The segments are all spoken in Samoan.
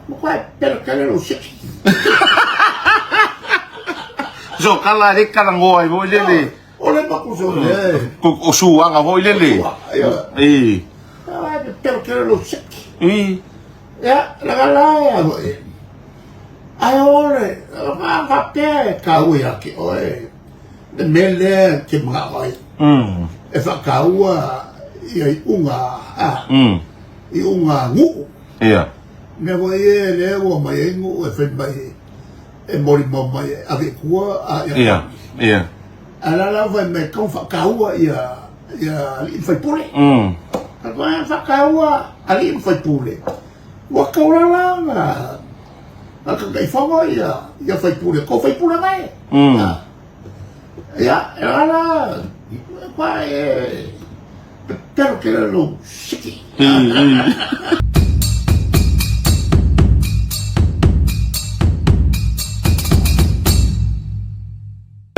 Matua pele tele lou siki. So kala le kala ngoa ai foi lele. O le makuso le. O suaga foi lele. E. Pele tele lou siki. E. Ia, laga la ia foi. Ae o le, faapea e taua ia te oe, le mea lea e te manao ai. E faataua ia iuga, iuga nuu. Ia. Mea foi e lea ua omai ai nuu e fai mai e molimau mai e ave i tua a ia. Ia. Ia. Ae la la fai mai tau faataua ia ia alii ma faipule. Ka faataua alii ma faipule. Ua taulala na na Taitaifono ia ia faipule, ko faipule mai. Ia, e ala pa e pero ke lo siki.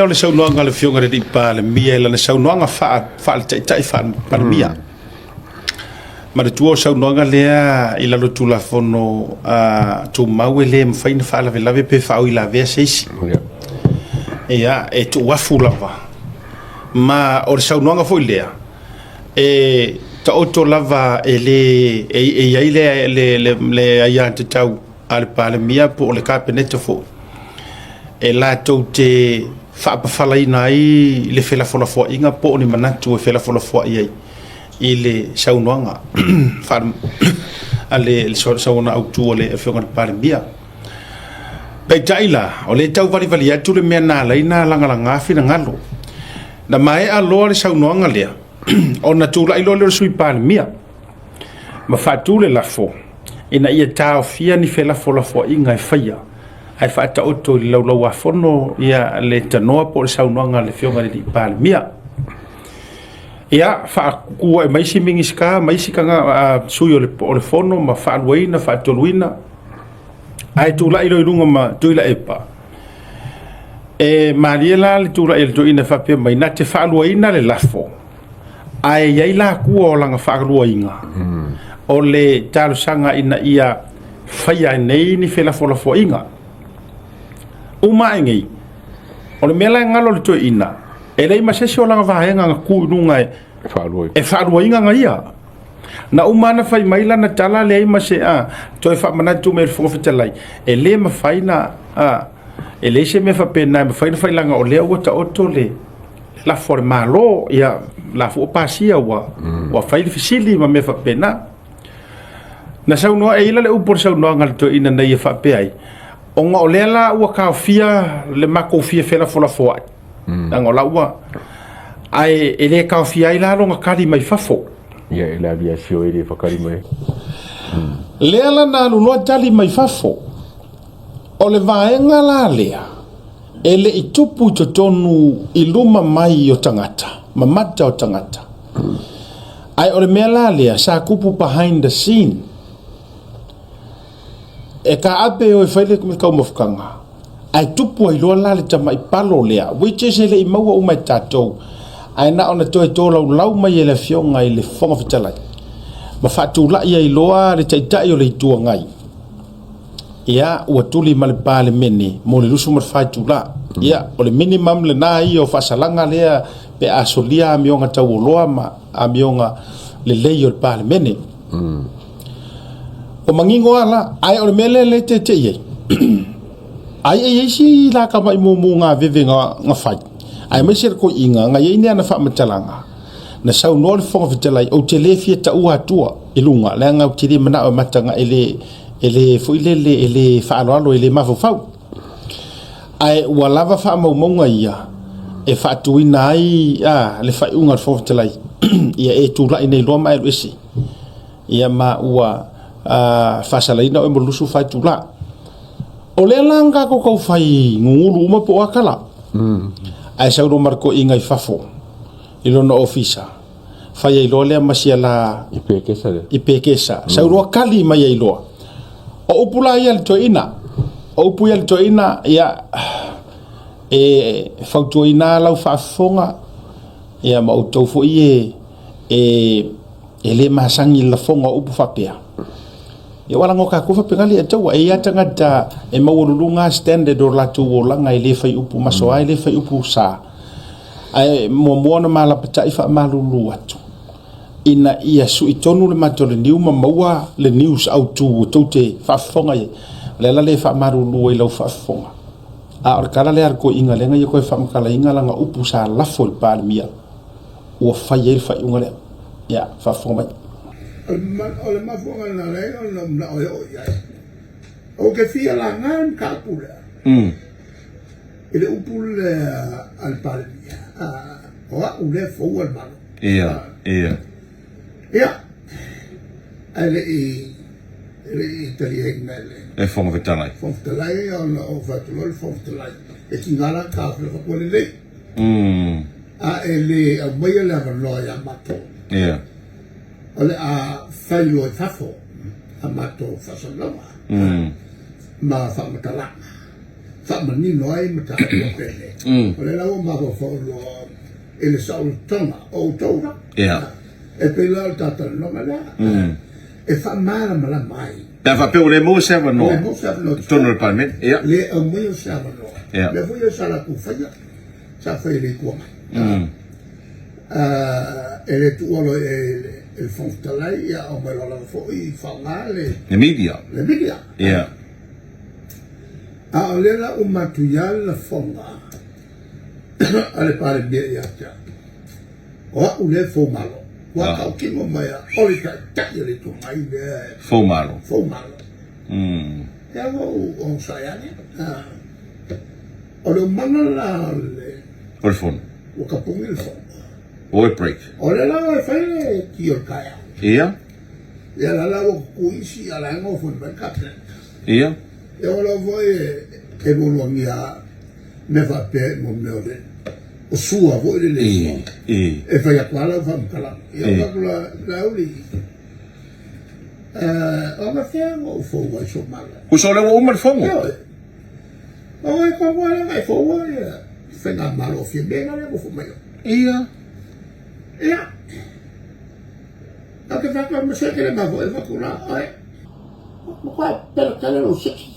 O le saunoaga a le Afioga i le Alii Palemia i lana saunoaga faale-taitai faale-Palemia. Ma le tua o saunoaga lea i lalo o Tulafono Tumau e le mafai ona faalavelave pe faauilavea se isi. Ia, e tuuafu lava. Ma o le saunoaga foi lea, e taoto lava e le e i ai le aiatatau a le Palemia po o le Kapeneta foi e latou te faapafalaina ai le felafolafoaiga po o ni manatu e felafolafoai ai i le saunoaga a le saunoaga autu a le Afioga i le Palemia. Peitai la, o lea e tau valivali atu le mea na ala ai ona lagalaga finagalo. Na maea loa le saunoaga lea, ona tulai loa lea o le Sui Palemia ma faatu le lafo ina ia taofia ni felafolafoaiga e faia ae faataoto i le Laulau-a-Fono ia le tanoa po o le saunoaga a le Afioga i le Alii Palemia. Ia, faakuai mai isi Minisita ma isi sui o le Fono ma faaluaina, faatoluina, ae tulai loa i luga ma Tuilaepa. E malie la le tulai a le toeaina e faapea mai, na te faaluaina le lafo, ae i ai la tua o lana faaluaina, o le talosaga ina ia faia nei ni felafolafoaiga. Uma ae nei, o le mea la e galo i le toeaina, E leai ma se isi o lana vaega na tu i luga e faaluaina na ia. Na uma ona fai mai lana tala, leai ma se a toe faamanatu mai e le Fofoga Fetalai, e le mafai na a e leai se mea faapena e mafai ona fai leaga o lea ua taoto le lafo a le Malo, ia la foi ua pasia ua ua fai le fesili ma mea faapena. Na saunoa e i ai la le upu o le saunoaga a le toeaina nei e faapea ai, ona o lea la ua taofia le matou fia felafolafoai, leaga o la ua, ae e le taofia ai la lona tali mai fafo. Ia, e le aviasio e le whakari mai. Lea la na alu loa tali mai fafo. O le vaega la lea, e le i tupu i totonu i luma mai o tagata, ma mata o tagata. Ae o le mea la lea, sa tupu behind the scene. E taape e o e fai le taumafataga, ae tupu ai loa la le tamai palo lea, which is e le i maua uma e tatou, ae na ona toe tolaulau mai e le Afioga i le Fofoga Fetalai, ma faatulai ai loa le Taitai o le Itu Agai, ia, ua tuli ma le Palemene mo le 24 itula. Ia, o le minimum lena ia o faasalaga lea pe a solia amioga taualoa ma amioga lelei o le Palemene. Ua manino lava la, ae o le mea lea lea e teetee ai, ai e i ai si la tamai mumu gaveve na fai, aemaise le toeaina na i ai ni ana faamatalaga, na saunoa le Fofoga Fetalai, ou te le fia taua atua i luga, leaga ou te le manao e mataga e le, e le foi lele, e le faaaloalo, e le mafaufau. Ae ua lava faamaumauga ia e faatuina ai le faaiuga a le Fofoga Fetalai, ia e tulai nei loa ma e alu ese. Ia ma ua faasalaina oe mo le 24 itula. O lea la na tatou tau fai gugulu uma po o a tala. Ae sau loa ma le toeaina i fafo i lona ofisa, fai ai loa lea ma sia la I pekesa lea. I pekesa. Sau loa kali mai ai loa. O upu la ia a le toeaina, o upu ia a le toeaina, ia, e fautuaina lau faafofoga, ia ma outou foi e le masani i le lafoga o upu faapea. Ia ua lago tatou faapena le taua e ia tagata e maualuluga standard o latou olaga e le fai upu masoa e le fai upu sa. Ae muamua ona malapatai faamalulu atu ina ia sui tonu le matou le niu ma maua le news autu e tou te faafofoga i ai. O le ala lea e faamalulu ai i lau faafofoga. A o le tala lea a le toeaina lea na ia toe faamatalaina lana upu sa lafo i le Palemia ua fai ai le faaiuga lea. Ia, faafofoga mai. O le mafuaaga na ala ai ona ou manao e oo i ai, ou te fia laga le mataupu lea i le upu lea a le Palemia, o au lea e foua le Malo. Ia, ia. Ia, ae le i e le i taliaina e le Le Fofoga Fetalai. Fofoga Fetalai ona ou fai atu loa le Fofoga Fetalai, e tiga la taofi lava ua lelei. A e le aumaia le avanoa ia matou. Ia. O le a fai loa i fafo a matou faasalalauga ma faamatalaga faamanino ai mataupu faapenei. O lea la ua mafaufau loa i le saolotoga o outou la. Ia. E pei la o le talatalanoaga lea e faamalamalama ai. Pe a faapea ua le maua se avanoa. Ua le maua se avanoa. I totonu o le Palemene. Ia. Le aumaia se avanoa. Ia. Mea foi ia sa latou faia, sa fai e le Itu Agai. E le tuua loa e le Fofoga Fetalai, ia aumai loa lava foi faaaoga le. Le media. Le media. Ia. A o lea la ua matuia le lafoga a le Palemia ia te au, o au lea e foumalo. Ua tautino mai a o le Taitai o le Itu Agai lea e foumalo. Foumalo. Ia ua ou onosai ane. O le umana la o le O le fono. Ua tapuni le fono. O e break. O lea la e fai le ti o le taeao. Ia. Ia la la ua tutu isi a la e nofo mai le Kapeneta. Ia. Ia o lau foi e lualuagia mea faapea i mo mea o le o sua foi le le sua. E fai atu lava lau faamatalaga. Ia o atu la Laauli, o na fea na ou fou ai sou malo. Uso o lea ua uma le fono. Ioe. O e tonu lava lea na e foua ia faigamalo o Fiame la lea ua foi mai ai. Ia. Ia. Ou te fai atu ma se tele ma foi fatu la oe. Matua pele tele lou seki.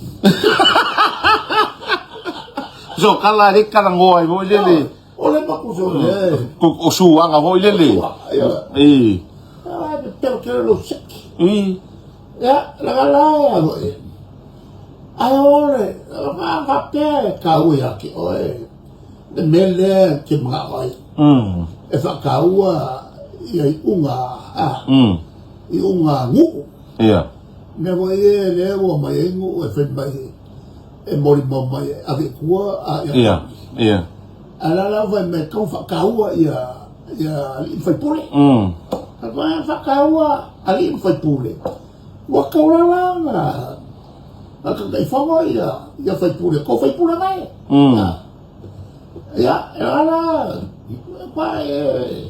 So kala le kala ngoa ai foi lele. O le makuso le. O suaga foi lele. E. Pele tele lou seki. Ia, laga la ia foi. Ae o le faapea e taua ia te oe le mea lea e te manao ai. E faataua ia iuga a iuga nuu. Ia. Mea foi ia lea ua aumai ai nuu e fai mai e molimau mai e ave i tua a ia. Ia. Ia. Ae la la ua fai mai e tatau ona faataua ia ia alii ma faipule. Faataua alii ma faipule. Ua taulala na na Taitaifono ia ia faipule, tou faipule mai. Ia, e ala pa e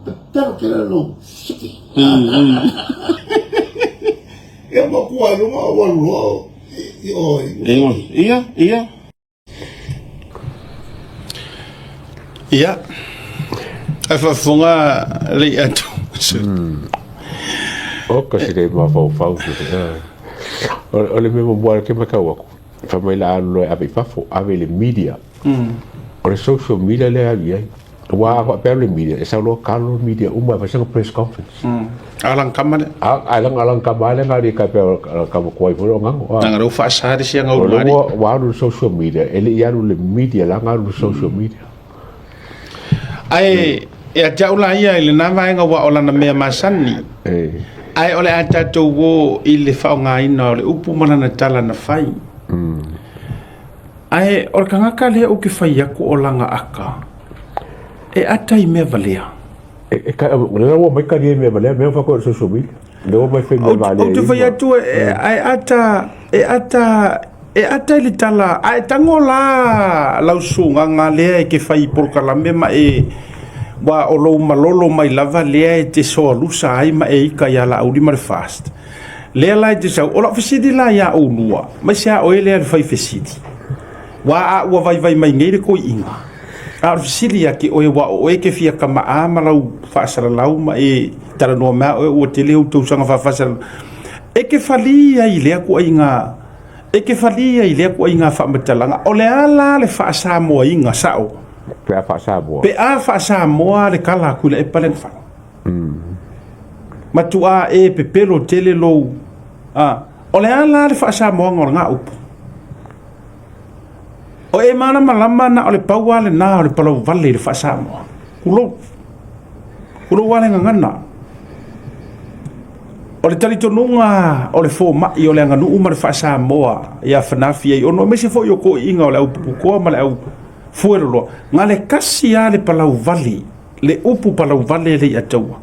pepelo tele lou siki. Ia ma kua i luga o alu loa i o i. Ia, ia. Ia, ae faafofoga le atu. O ka se le mafaufau. O le mea muamua ke matau atu, fai mai la alu loa e ave i fafo, ave i le media. O le social media lea e alu i ai. Aua a faapea le media, e sau loa talo le media uma e fai sana press conference. Alan kama lea. A alan alan kama lea na ka pe ka mo koi foi o ngango. Nanga leu faasa le sia ngau O le ua ua alu le social media, e le i alu le media la nga alu le social media. Ae e a te au la ia i lena vaega ua o lana mea masani. Ae o le a tatou o i le faaaogaina o le upu ma lana tala na fai. Ae o le tagata lea ou te fai atu o lana aka, e ata i mea valea. E ka lea ua mai kari e mea valea, mea fa ko social media. Lea ua mai fai mea valea. Ou te fai atu e ata, e ata, e ata i le tala, ae tago la lau sugaga lea e te fai i polokalame ma e, ua o lou malolo mai lava lea e te soalusa ai ma e ika ia Laauli ma le FAST. Lea la e te sau, o lau fesili la iā oulua, mai se a oe lea le fai fesili. Ua a ua vaivai mai nei le toeaina. A o le fesili ia te oe, ua o oe e te fia kama'a ma lau faasalalau ma e talanoa mai a oe ua tele ou tausaga faafasalalau. E ke falī ai i lea kuaiga, e ke falī ai i lea kuaiga faamatalaga, o le a la le faasamoaina sao? Pe a faasamoa. Pe a faasamoa le kala a Tuilaepa lea na fai. Matuā e pepelo tele lou, a, o le a la le faasamoaga o lena upu? O e malamalama na o le pau lava lena o le palauvale i le faasamoa. Tulou. Tulou lava le gagana. O le talitonuga o le fomai o le aganuu ma le faasamoa ia Fanafi Aiono aemaise foi o toeaiina o le au puputoa ma le au fueloloa, na le kasi lava le palauvale, le upu palauvale le iataua.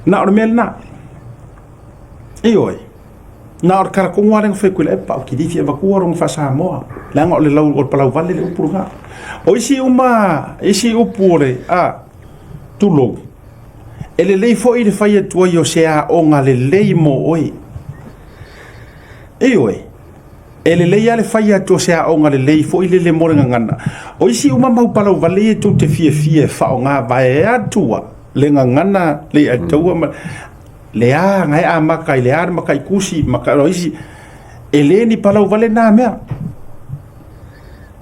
Na o le mea lena. Ioe. Na o le tala tonu lava lea na fai atu i le epa, ou te le fia avatua lona faa-Samoa, leaga o le lau, o le palauvale le upu lena. O isi uma, isi upu o le, a, tulou, e lelei foi le fai atu ai o se aoga lelei mo oe. Ioe, e lelei lava le fai atu o se aoga lelei foi lele mo le gagana. O isi uma mau palauvale ia tou te fiafia e faaaoga vaeatu a le gagana le iataua ma le a na e amata i le a le mataitusi ma o isi e le ni palau vale na mea.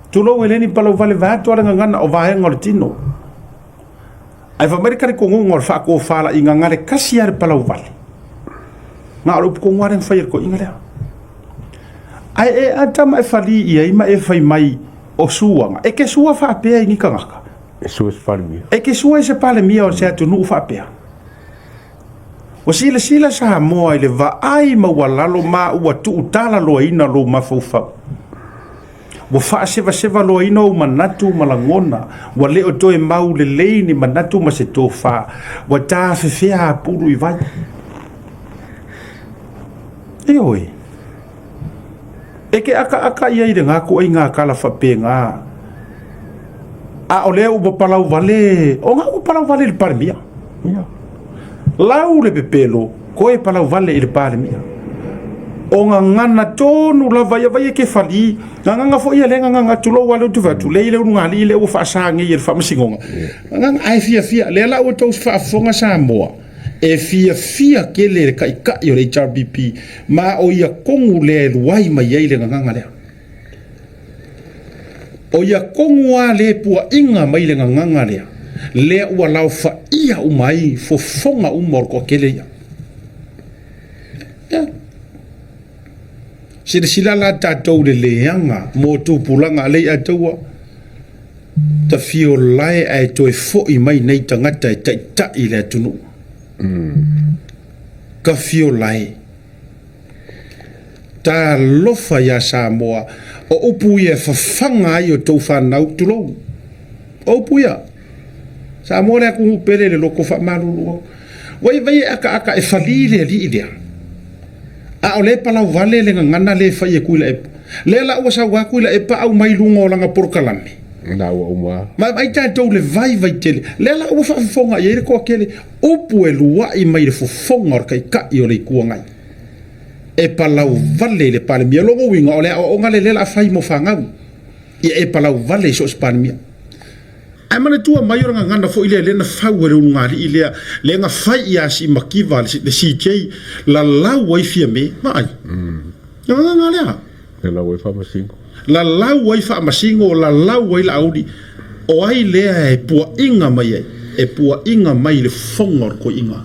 Tulou e le ni palau vale vaeatu a le gagana o vaega o le tino. Ae fai mai le talitonuga o le faatofalaiga na le kasi lava le palau vale. Na o le upu tonu lava lea na fai e le toeaina lea. Ae e ata ma e falī i ai ma e fai mai o suaga, e te sua faapea i ni tagata. E sua se Palemia. E te sua i se Palemia o se atunuu faapea. Ua silasila Samoa i le vaai maualalo ma ua tuutalaloaina lou mafaufau. Ua faasevasevaloaina ou manatu ma lagona, ua le o toe mau lelei ni manatu ma se tofa, ua tafefea apulu i vai. Ioe, e ke akaaka i ai i lena ituaiga tala faapena, a o lea ua palau vale, o na ua palau vale i le Palemia. Lau le pepelo, koe palauvale i le Palemia. O gagana tonu lava ia vai e ke fali, gagana foi ia le gagana, tulou lava lea ou te fai atu, lea i le ulugalii lea ua faasa nei e le Faamasinoga. Gagana, ae fiafia, lea la ua outou faafofoga Samoa, e fiafia tele le taitai o le HRPP, ma o ia tonu lea e luai mai ai le gagana lea. O ia tonu lava le puaina mai le gagana lea, lea ua laofaia uma ai fofoga uma o le toatele ia. Ia. Silasila la tatou i le leaga mo tupulaga a Leiataua, tafiolae ae toe foi mai nei tagata e taitai i le atunuu. Tafiolae. Talofa iā Samoa, o upu ia e fafaga ai o tou fanau, tulou. O upu ia. Samoa le atunuu pele i le loto faamalulu au. Ua i vai e akaaka e falī le alii lea. A o lea e palauvale le gagana lea e fai e Tuilaepa. Lea la ua sau lava Tuilaepa aumai luga o lana polokalame. La ua uma. Vaavaai tatou le vaivai tele. Lea la ua faafofoga i ai le toatele. Upu e luaʻi mai le fofoga o le Taitai o le Itu Agai e palauvale i le Palemia. O lona uiga, o le aoaoga lea o le a fai mo fanau, ia e palauvale i so o se Palemia. Ae manatua mai o le gagana foi lea lea na fau e le ulugalii lea, lea na fai ia Simakiva le CJ, lalau ai Fiame. Vaai. O le gagana lea. Lalau ai Faamasino. Lalau ai Faamasino, lalau ai Laauli. O ai lea e puaina mai ai? E puaina mai i le fofoga o le toeaina,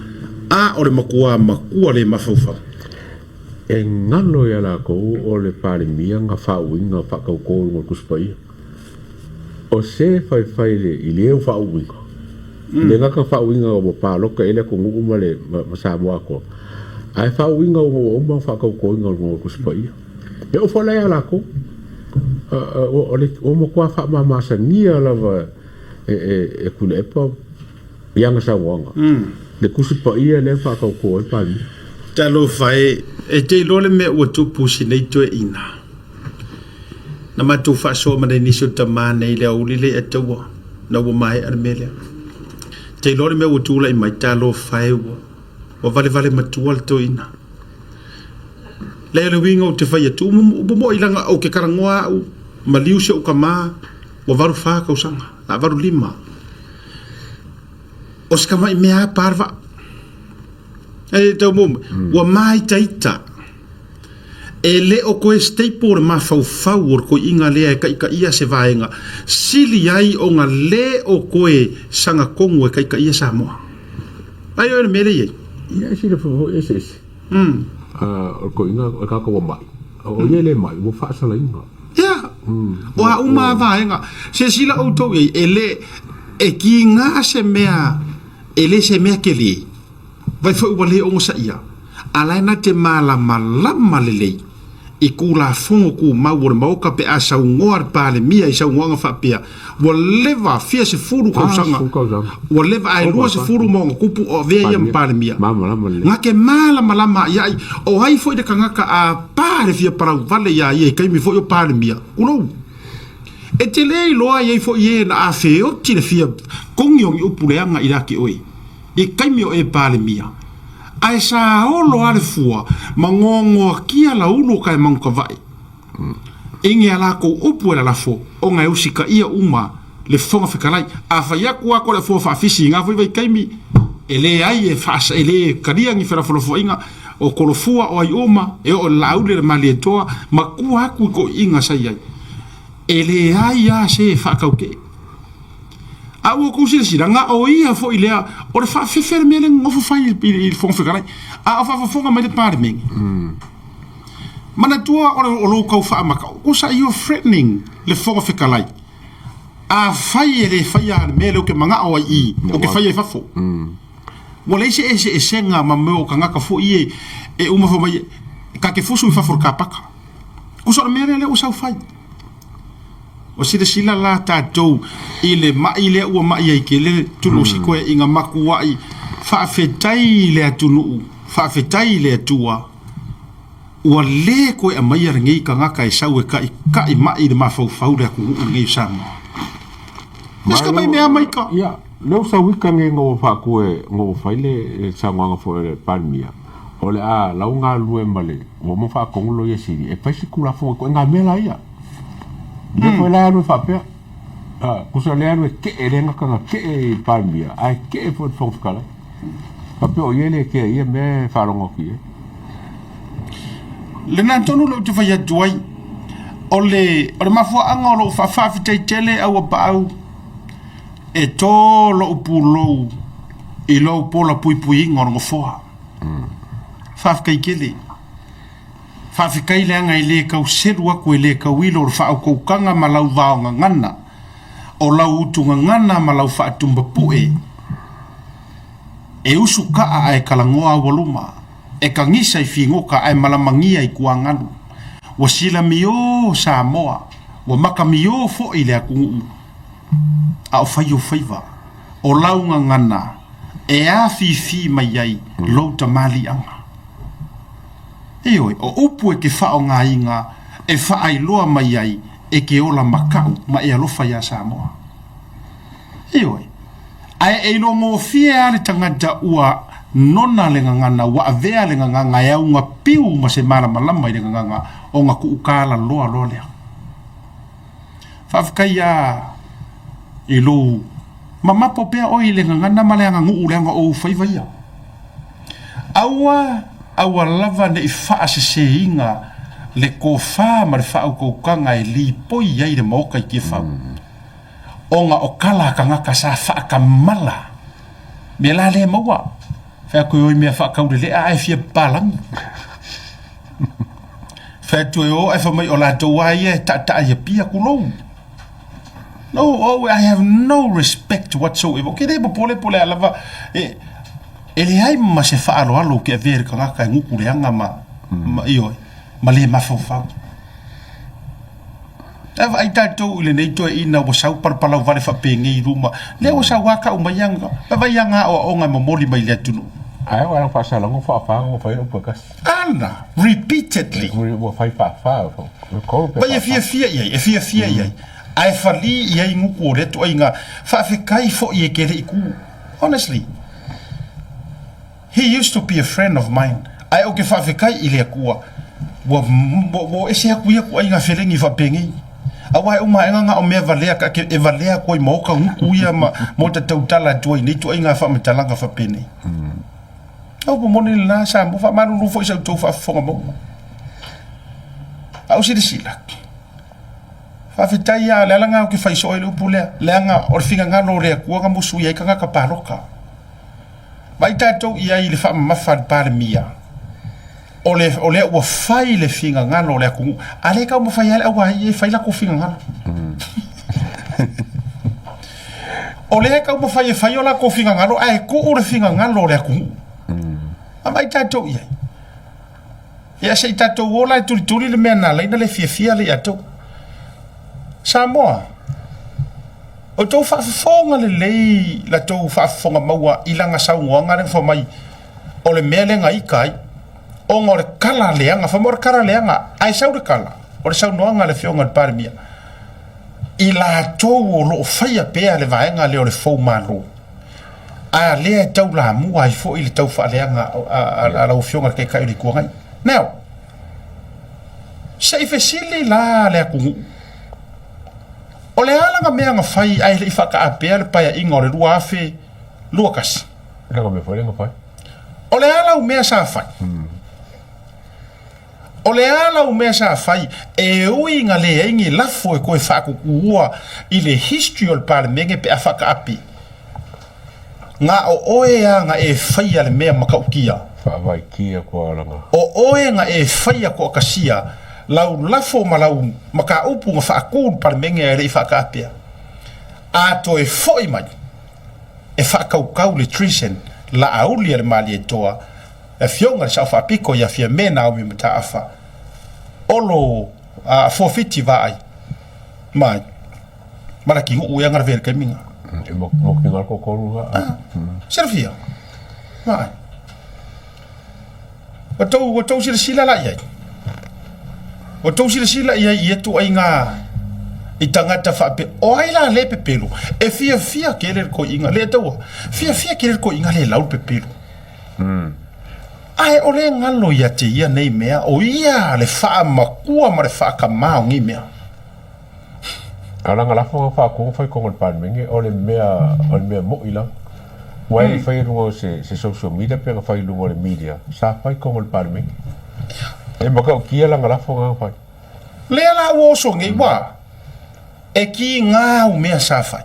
a o le matua matua le mafaufau. E galo ia lakou o le Palemia na faauiga faatauto i luga o le Tusi Paia. O se faifai i leu faauiga, le gata faauiga ua palota i ai le atunuu ma le ma Samoa atoa, ae faauiga ua uma ona faatautoina i luga o le Tusi Paia. E oo foi la ia lakou, ua matua faamamasania lava e Tuilaepa i ana saunoaga le Tusi Paia lea e faatauto ai le Palemia. Talofa e, e te iloa le mea ua tupu i si nei toeaina. Na matou faasoa ma nai nisi o tama nei i le aoauli lea i Ataua, na ua maea le mea lea. Te iloa le mea ua tulai mai, talofa e ua, ua valevale matua le toeaina. Leai o le uiga ou te fai atu, ua mo'i leaga ou te talanoa au, maliu si ou tama, ua 84 tausaga, a 85. O si tamai mea lava pa le vaa. E tau mo, ua māitaita. E le o koe staple le mafaufau o le koiiga lea e kaikaia se vaega sili ai ona le o koe sagatonu e kaikaia Samoa. Ai oe le mea lea i ai. Ia e silafia foi eseese. O le koiiga o le tagata ua mai. O ia e le mai, ua faasalaina. Ia, o a uma a vaega. Silasila outou i ai, e le, e kiga se mea, e le se mea tele. Vai foi ua le onosaia, a la e na te malamalama lelei i Tulafono Tumau o le Maota pe a saunoa le Palemia i saunoaga faapea, ua leva fia sefulu tausaga, ua leva ae 20 ma ona tupu o avea ia ma Palemia. Na te malamalama aiai, o ai foi le tagata a pa le fia palau vale iā ia i taimi foi o Palemia, tulou. E te le iloa i ai foi e na a feoti le fia kogi o ni upu leaga i la te oe. I taimi o e Palemia, ae sa olo a le fua ma goagoakia la ulu o ka e Manukavae. I nge a lakou upu e lalafo ona e usikaia uma le Fofoga Fetalai. A fai atu a ko le fua faafisi i nga foi vaitaimi, e leai e faasa e le talia ni felafolafoaiga o kolofua o ai uma e oo i le Laauli le Malietoa ma tua atu i toeaiina sa i ai. E leai a se e faatautee. A ua outou silasila, na o ia foi lea, o le faafefe le mea lea na nofo fai i le Fofoga Fetalai, a o faafofoga mai le Palemene. Manatua o, o lou tau faamata, kusa you threatening le Fofoga Fetalai. Afai e le faia le mea lea ou te manao ai i, ou te faia i fafo. Ua leai se eseesega ma mea o tagata foi e, e uma fai mai, ta te fusu i fafo o le kapaka. Kusa o le mea lea lea ua sau fai. Ua silasila la tatou i le ma'i lea ua ma'i ai tele tulou si koeaiga makua'i faafetai i le atunuu, faafetai i le Atua ua le toe aumaia lenei tagata e sau e taʻitaʻi ma'i i le mafaufau le atunuu lenei o Samoa. Mas ka mai mea mai ka. Ia, lea ua sau ika nei na ua faaku e, na ua fai le saunoaga foi a le Palemia, o le a lau galulue ma le, ua uma faatonu Loia Sili e fai se Tulafono i ituaiga mea la ia. Lea foi la e alu e faapea, tusa lea e alu e kee, lea na taga kee i le Palemia, ae kee foi i le Fofoga Fetalai. Faapea o ia e le kea i ia mea e faalogo atu i ai. Lena tonu lea ou te fai atu ai, o le, o le mafuaaga o lou faafaafetai tele Auapaau, e tō lou pulou i lou pola puipuiga o le nofoa. Faafetai tele. Faafetai leaga e le tau selu atu e le tau ilo o le faautautaga ma lau vaogagana, o lau utugagana ma lau faatumbapue. E usu kaa ae kalagoa aualuma, e kagisa i figota ae malamagia i kuagalu. Ua silamiō Samoa, ua makamiō foi le atunuu, a o fai ou faiva, o lau gagana e afifi mai ai lou tamaliiaga. Ioe, o upu e te faaaogaina e faailoa mai ai e ke ola makaʻu ma e alofa iā Samoa. Ioe, ae e iloa gofie lava le tagata ua nona le gagana, ua avea le gagana e auga piu ma se malamalama i le gagana ona kuukala loa loa lea. Faafetai lava i lou mamapo pea oe i le gagana ma le aganuu leaga o ou faiva ia. Aua, aua lava ne i faaseseina le tofa ma le faautautaga e lipoi ai le Maota i Tiafau, ona o tala a tagata sa faatamala mea la lea e maua. Fai atu e o i mea faataulelea ae fia papalagi. Fai atu e o ae fai mai o latou lava ia e taataa i Apia, tulou. No, oh, I have no respect whatsoever. Ou te le popole po o le a lava e, e leai ma se faaaloalo ou te avea i le tagata e gutu leaga ma, ma, ioe, ma le mafaufau. Ae vaai tatou i lenei toeaina ua sau palapalau vale faapenei i luma, lea ua sau lava tau mai ana, vaai ana aoaoga e momoli mai i le atunuu. Ae ua faasalaga faafa ua fai upu e tasi. Ana, repeatedly. Ua fai faafa. Vai e fiafia i ai, e fiafia i ai. Ae fali i ai gutu o lea ituaiga faafetai foi e ke le i ku. Honestly. He used to be a friend of mine. Ae ou te faafetai i le Atua, ua, ua, ua ese atu ia ituaiga felegi faapenei. Aua e uma aega na o mea valea ka ke, e valea atu ai ma oka gutu ia ma, ma o ta tautala atu ai nei ituaiga faamatalaga faapenei. O upu moni lena Samoa, faamalulu foi i sa outou faafofoga mauga. A ou silasila, faafetai lava, o le ala lena ou te fai soo ai le upu lea, leaga o le finagalo o le Atua na musuia ai tagata palota. Vaai tatou i ai i le faamamafa a le Palemia, o le, o lea ua fai le finagalo o le atunuu, a lea e taumafai lava le auaii e fai latou finagalo. O lea e taumafai e fai o latou finagalo ae tuu le finagalo o le atunuu. A vaai tatou i ai. Ia se i tatou o la e tulituli le mea na ala ai ona le fiafia le iatou. Samoa, o tou faafofoga lelei la tou faafofoga maua i lana saunoaga lea na fai mai o le mea lea na ita ai ona o le kala leaga, fai mai o le kala leaga, ae sau le kala, o le saunoaga a le Afioga i le Palemia, i latou o lo o faia pea le vaega lea o le foumalo, a lea e taulamua ai foi le taufaaleaga a lau Afioga i le Taitai o le Itu Agai. Now, se i fesili la le atunuu, o le a lana mea na fai ae le i faataapea le Paeaiga o le 2021? Lana mea foi lea na fai. O le a lau mea sa fai? O le a lau mea sa fai e ui na leai ni lafo e toe faakukuua i le history o le Palemene pe a faataape? Na o oe a na e faia le mea matautia. Faavaitia kua lana. O oe na e faia toatasia lau lafo ma lau mataupu na faatu i le Palemene ae le i faataapea. A toe foi mai e faatautau le treason laauli a le Malietoa Le Afioga i le Sao Faapito ia Fiame Naomi Mataafa, Olo Fuafiti Vaai mai ma Lakinuu ea na lavea i le taimi na. E moki ngā toatolu la. Ah, silafia. Vaai. Ua tou, ua tou silasila la i ai. Ua tou silasila i ai i ia ituaiga i tagata faapea, o ai la le pepelo? E fiafia tele le toeaina, le taua, fiafia tele le toeaina le lau le pepelo. Ae o le galo ia te ia nei mea, o ia le faamatua ma le faakamā o nei mea. A langa lafo nga faatu nga fai tonu o le Palemene, o le mea, o le mea mo'i lava. Ua e le i faia i luga o se, se social media pe na fai i luga o le media, sa fai tonu o le Palemene. E matautia langa lafo nga fai. Lea la ua oso nei, ua e kīgā au mea sa fai.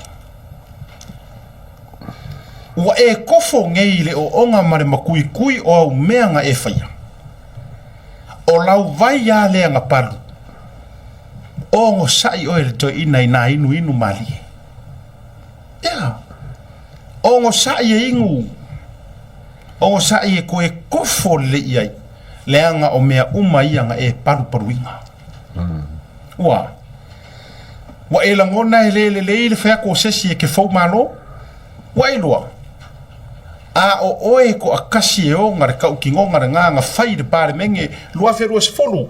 Ua e kofo nei i le ooga ma le makuikui o au mea na e faia. O lau vai a lea na palu, ogosaʻi oe i le toeaina i nā inuinu malie. Ea, ogosaʻi e inu, ogosaʻi e koe kofo lelei i ai, leaga o mea uma ia na e palupaluina. Ua, ua e lagona e le lelei le fai atu o se isi e ke fou malo? Ua e iloa, a o oe e toatasi e ona le tautinoga lena na fai i le Palemene 2020,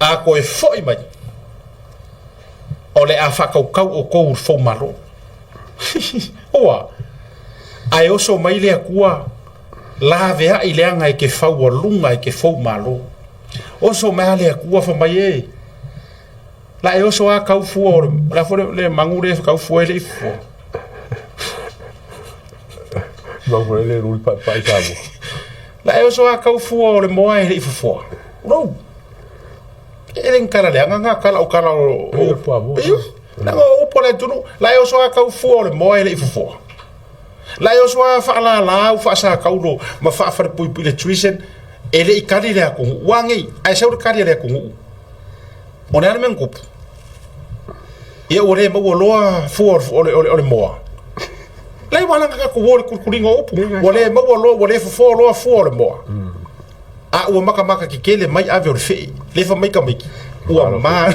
a toe foi mai, o le a faatautau outou i le fou malo. Ua, ae oso mai le Atua, laveai leaga e ke faualuga e ke fou malo. Oso mai a le Atua fai mai e, La e oso a kau fua o le, o le a foi le, le magu le kau fua e le i fua. Magu le le ruli pa pa i samu. La e oso a kau fua o le moa e le i fufua. Rou. E le kala le anga nga kala o kala o o fua mo. Iyo. La o upo le tunu. La e oso a kau fua o le moa e le i fufua. La e oso a whaalala au whaasakaulo ma whaafare le treason e le i kali le akungu. Ua ngei, ai sau le kali le akungu. O le a le mea na tupu? Ia ua le maua loa fua o le, o le, o le moa. Lea ua alaga tatou o i le kulikuliga o upu. Ua le maua loa, ua le fofoa loa fua o le moa. A ua makamaka kekele mai ave o le fee. Le fa mai tamaiti. Ua ma.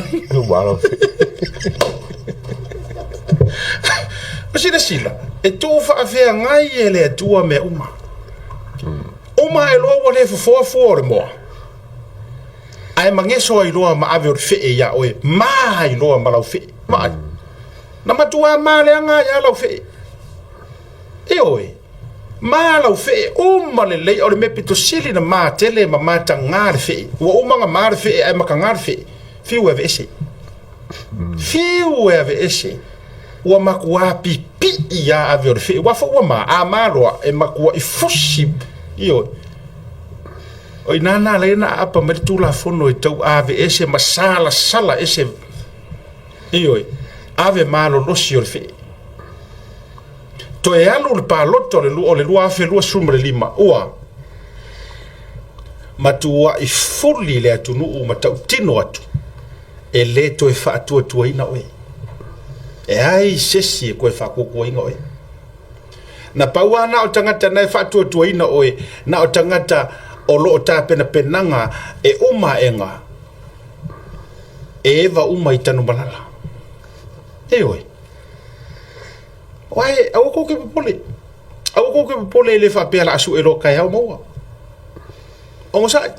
O silasila, e tuu faafeagai e le Atua mea uma. Uma ae loa ua le fofoa fua o le moa. Ae mageso ai loa ma ave o le fee iā oe, ma ai loa ma lau fee. Vaai. Na matuā ma leaga ai a lau fee. Ioe. Ma lau fee uma lelei, o le mea pito sili na ma tele ma matagā le fee. Ua uma na ma le fee ae matagā le fee. Fiu e aveese. Fiu e aveese. Ua makuā pipiʻi a ave o le feʻe, ua foi ua mā, a mā loa, e makuaʻi fusi, ioe. O i nā nā lei na aapa mai le Tulafono e tau ave ese ma salasala ese, ioe, ave malolosi o le feʻe. Toe alu le palota o le o le 2025, ua matuaʻi fuli le atunuu ma tautino atu, e lē toe faatuatuaina oe. E ai sesi e toe faatuatuaina oe. Na pau lava na o tagata na e faatuatuaina oe, na o tagata o lo o tapenapenaga e uma aʻega e eva uma i Tanumalala. Ioe. Wae, aua kou ke popole. Aua kou ke popole e le faapea la a suʻe loa taeao maua. Onosai.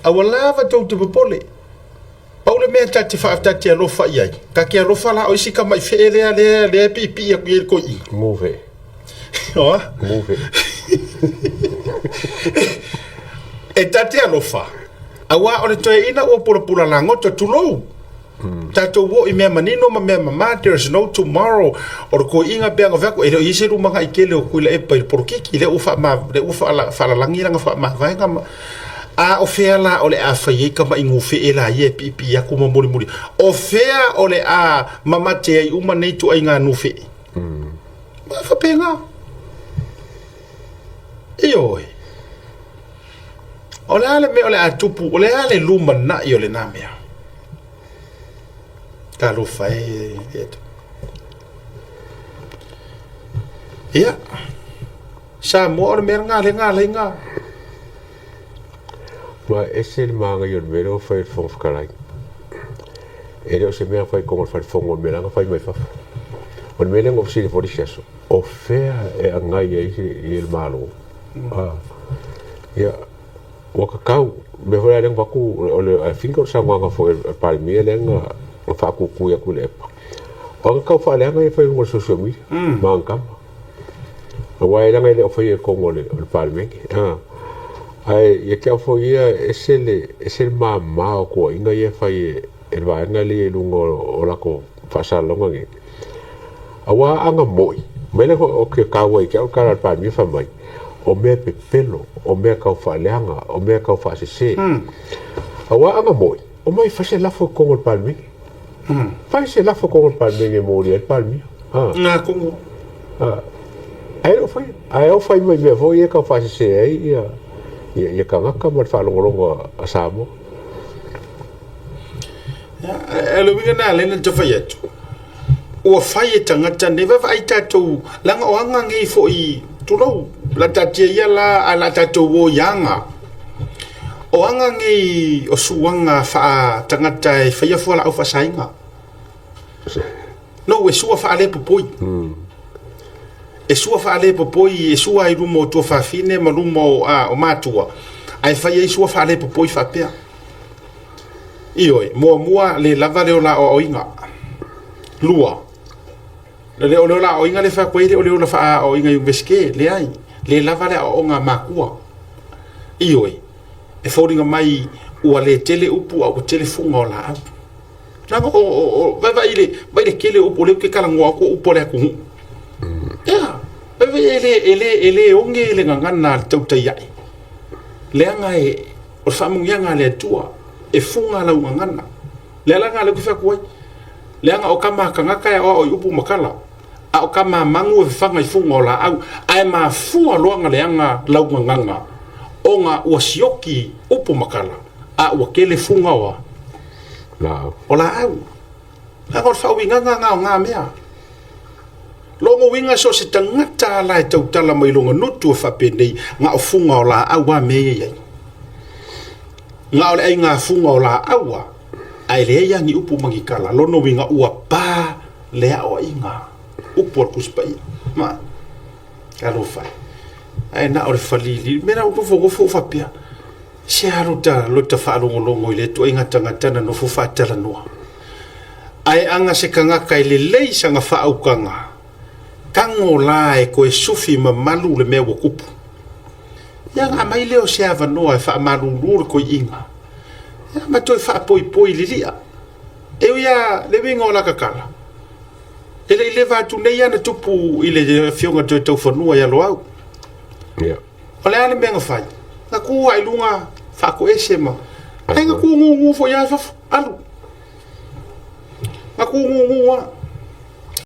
Aua lava tou te popole. Pau le mea ta te wha, ta te alofa i ai. Ta te alofa la o isi ka mai whee lea, lea, lea pi pi aku i koi i. Move. Oa? Move. E ta te alofa. Aua o le toe ina ua pulapula lagoto tulou. Tatou o i mea manino ma mea mamā, there is no tomorrow. O le toeaiina pei ona fai atu, e le o i ai se lumanai tele o Tuilaepa i le polokiki, lea ua faama, lea ua faalalagi lana faamavaega ma, a o fea la o le a fai ai tamai gufee la ia e piipii atu ma mulimuli? O fea o le a mamate ai uma nei ituaiga gufee? Ma faapena. Ioe. O le a le mea o le a tupu, o le a le lumanai o lena mea? Talofa e le Atua. Ia, Samoa o le mea lena lea na ala ai na. Ua ese le māngai o le mea lea ua fai e le Fofoga Fetalai. E le o se mea na fai i totonu o le fale fono, o le mea la na fai mai fafo. O le mea lea na ou fesili ai foi le isi aso, o fea e agai ai le Malo? Ia, ua tatau, mea foi la lea na avatu, o le, I think o le saunoaga foi a le Palemia lea na faatutui atu i le epa. O aga tau faaleaga ia e fai i luga o le social media, ma ana tama. Aua e leaga e le o faia i totonu o le Palemene. Ae ia te au foi ia, ese le, ese le mama o tuuaiga ia e fai e le vaega lea i luga o latou faasalalauga nei. Aua aga moi, mai lea o ke kāua i te au tala a le Palemia fai mai, o mea pepelo, o mea tau faaleaga, o mea tau faasese. Aua aga moi, omai fai se lafo i totonu o le Palemene. Fai se lafo i totonu o le Palemene e molia ai le Palemia. Ngā kongo. Ae le o faia. Ae o fai mai mea foi ia e tau faasese ai ia, ia, ia tagata ma le faalogologo a Samoa. E le uiga na lena te fai atu. Ua fai e tagata nei, vaavaai tatou, leaga o aga nei foi, tulou, la taatia ia la, ae la tatou o i aga. O aga nei o suaga faa-tagata e faia fualaau faasaina. No, e sua faalepopoi. E sua faalepopoi, e sua ai luma o tuafafine ma luma o, a, o matua, ae fai ai sua faalepopoi faapea. Ioe, muamua le lava le ola aoaoina. Lua, le o le ola aoaoina le fai atu ai le o le ola faaaoaoina i Iunivesite, leai, le lava le aoaoga a makua. Ioe, e foliga mai ua le tele upu a ua tele fuga o laau. Leaga o, o, o, vaai le, vaai le tele o upu, o lea ou te talanoa atu o upu a le atunuu. Ia, vaai e le, e le, e le oge le gagana a le tautai ae. Leaga e, o le faamanuiaga a le Atua, e fuga lau gagana. Le ala lena lea ou te fai atu ai. Leaga o tama a tagata e aoao i upu ma tala, a o tama a manu e fafaga i fuga o laau, ae mafua loa ona leaga lau gagana, ona ua sioki upu ma tala, a ua tele fuga o a? Laau. O laau. Leaga o le faauigaga lena o na mea. Lona uiga so o se tagata lava la e tautala mai lona nutu e faapenei, na o fuga o laau a mea ia e i ai. Na o le aiga fuga o laau a, ae leai lava ni upu ma ni tala. Lona uiga ua pa le aoaiga, upu a le Tusi Paia. Ma, talofa e. Ae na o le falili. O le mea lena ua ou nofonofo ou faapea, se a lota, lota faalogologo i le ituaiga tagata na nofo faatalanoa. Ae aga se tagata e lelei sana faautaga, tago la e toe sufi mamalu le mea ua tupu. Ia ona aumai lea o se avanoa e faamalulu le toeaina, ia ma toe faapoipoi lilia. E ui lava le uiga o la tatala, E le i leva atu nei lava na tupu i le afioga i le Toetaufanua ia Loau. Ia. O le a le mea na fai? Na tu lava i luga faatoese ma... Ai na tu gugu foi lava i fafo, alu. Na tu gugu lava.